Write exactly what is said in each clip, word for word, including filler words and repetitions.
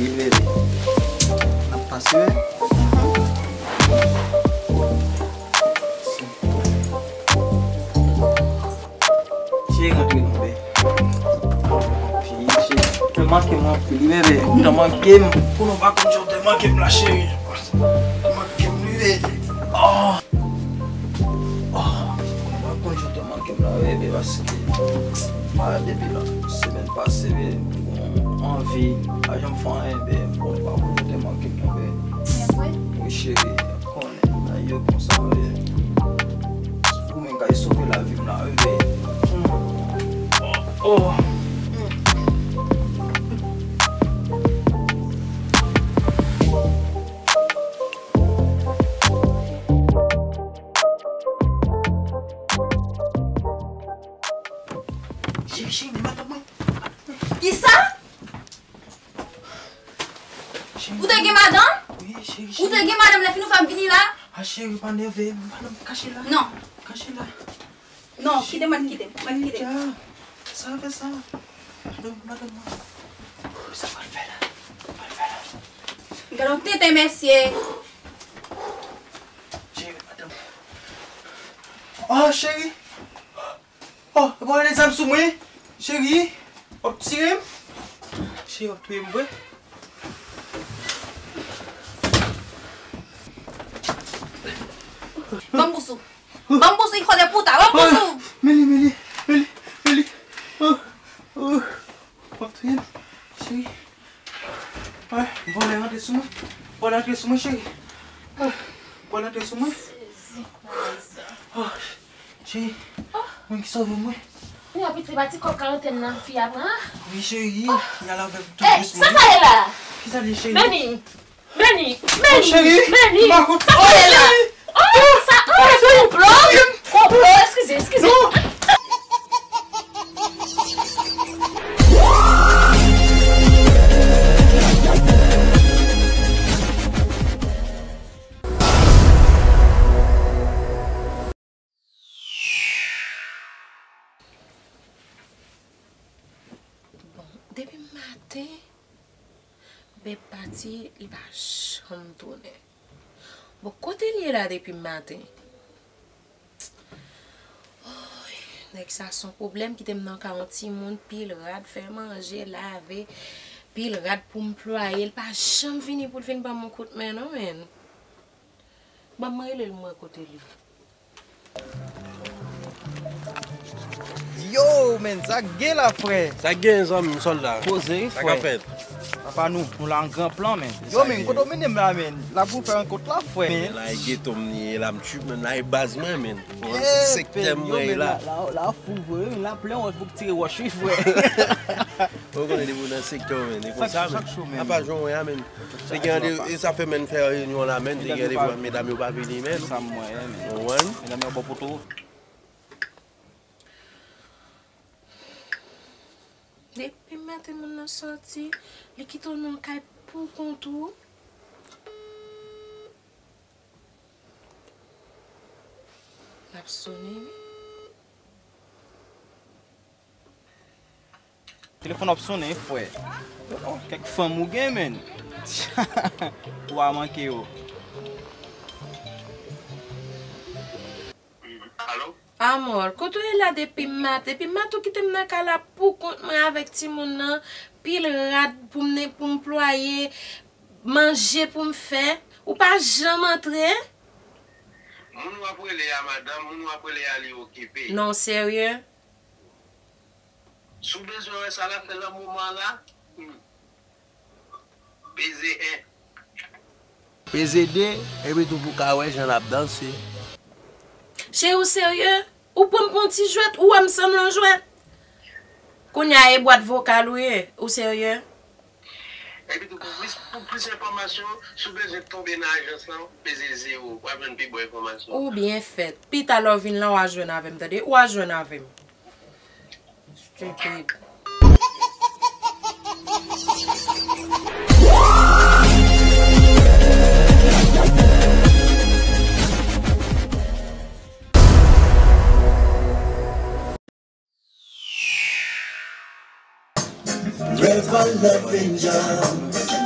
Vini, bebe. N ap pase, wi. Cheri, rantre non, bebe. Cheri, cheri. Ou te manke m anpil, wi, bebe. Ou te manke m. Konnen w pa konn jan w te manke m la, cheri. Ou te manke m, wi, bebe. Oh. Oh, mwen pa konn jan w te manke m la, bebe, paske, ah, depi la, semèn pase, bebe, m anvi, pa janm fè anyen, bebe, m konn pa konn jan w te manke m la, bebe. Wi, cheri, konnen, nan yo konsa, bebe. Ou menm k ap sove lavi m la, bebe. Oh, oh. Cheri, cheri, men madanm mwen. Kisa? Cheri. Ou te gen madanm? Wi, cheri, cheri. Ou te gen madanm lè fin ou fè m vini la? Ah, cheri, pa nève m. Madanm, kache la. Non. Kache la. Non, kite mwen, kite mwen, kite. Cheri, sa fè sa. Madanm, madanm mwen. Sa pral fè la. Pral fè la. Gade yon tenten, mesye. Cheri, madanm. Oh, cheri. Oh, epa w mete zam sou mwen. Cheri, w ap tire m. Cheri, w ap touye m vre. Ban m bous ou. Ban m bous ou, hijo de puta. Ban m bous ou. Men li, men li, men li, men li. Oh, oh. W ap touye m, cheri. Ah, vòlè rantre sou mwen. Vòlè rantre sou mwen, cheri. Ah, vòlè rantre sou mwen. Ah, cheri. Moun ki sove mwen. Kounye a, pitit, se pa ti kòb karantèn nan fi a pran, a? Wi, cheri. Li al avè m tou dousman. Sa sa ye la? Kisa li ye, cheri? Beni! Beni, Beni, Beni, sa pale la. Oh, sa, oh, konplo, konplo, eskize, eskize. Bon, depi maten, Bèb pati, li pa janm tounen. Bon, kote l ye la depi maten? Oy, nèg sa se yon pwoblèm, kite m nan kay yon timoun, pil rad, fè manje, lave, pil rad pou m plwaye, l pa janm vini pou l vin ban m yon kout men non, menn. Ban m rele l, m wè kote l ye. Yo, menn, sa k gen la, frè? Sa k gen, zanmi m, sòlda? Poze wi, frè. Sa k ap fèt? Papa nou, nou la an gran plan, menn. Yo, menn, kote w mennen m la, menn? La pou fè rankont la, frè, menn. La e geto m ye, la m tchup, menn, la e baz mwen, menn. Sektè m mwen ye la. La, la fou vre, menn, la plen wòch pou k tire wòch wi, frè. Ou konnen depi w nan sektè w, menn, e konsa, menn. Apa jwenn wè a, menn. Te gen rande, e sa fè menn fè reyinyon la, menn, te gen randevou ak medam yo pa vini, menn. Sa m wè, menn. Ou konprann? Medam yo bò poto. Depi maten moun nan sòti, li kite w nan kay pou kont ou. L ap sonnen, wi. Telefòn ap sonnen, frè. Kèk fanm ou gen, menn. Ou a manke yo. Alo? Amor, kote w ye la depi maten? Depi maten ou kite m nan kay la pou kont mwen avèk timoun nan, pil rad pou m, pou m plwaye, manje pou m fè. Ou pa janm antre. Moun w ap rele a, madanm, moun w ap rele a, li okipe. Non, serye? Si w bezwen wè sa l ap fè nan moman la, hmm, peze en. Peze de, epi tou pou w ka wè jan l ap danse. Cheri, ou serye? Ou pran m pou yon ti jwèt, ou wè m sanble yon jwèt? Kounye a, e bwat vokal ou ye, ou serye? Epi tou, pou plis, pou plis enfòmasyon, si w bezwen tonbe nan ajans lan, peze zewo, w ap jwenn pi bon enfòmasyon. Ou byen fèt. Pita lè w vin la, w a jwenn avè m, tande? W a jwenn avè m. Stupid. Revolve Angel.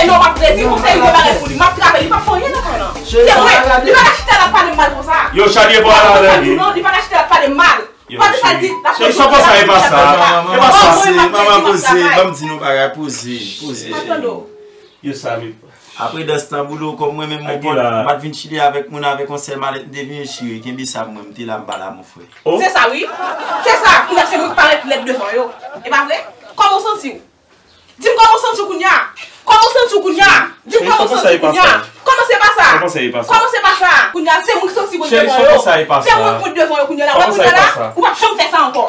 pale non, m ap redi, fè yon seri de bagay pou li, m ap travay, li p ap fè anyen nan kay lan. Se mwen, li pa ka chita l ap pale m mal konsa. Yo, Chadi, e pa la avè li. Non, li pa ka chita l ap pale m mal. Yo, pa de sa di, cheri, sa konsa, e pa sa. E pa sa. Poze, manman, poze, ban m di nou bagay, poze, poze. Yo, Samy. Apre dans tan boulou, kòm mwen menm, mon pòt, m pa t vin chile avèk moun avèk yon sèl malèt, m te vin chire, kenbe sa pou mwen, m te la, m pa la, mon frè. Se sa, wi. Se sa, kounye a se mwen ki parèt lèd devan yo. E pa vre? Kòman w santi w? Di m kòman w santi w kounye a? Kòman w santi w kounye a? Di m kòman w santi w kounye a? Kòman se pa sa? Kòman se pa sa? Kòman se pa sa? Kounye a, se mwen ki santi mwen devan yo. Se mwen ki mwen devan yo kounye a la. Wè kounye a la, ou p ap janm fè sa ankò.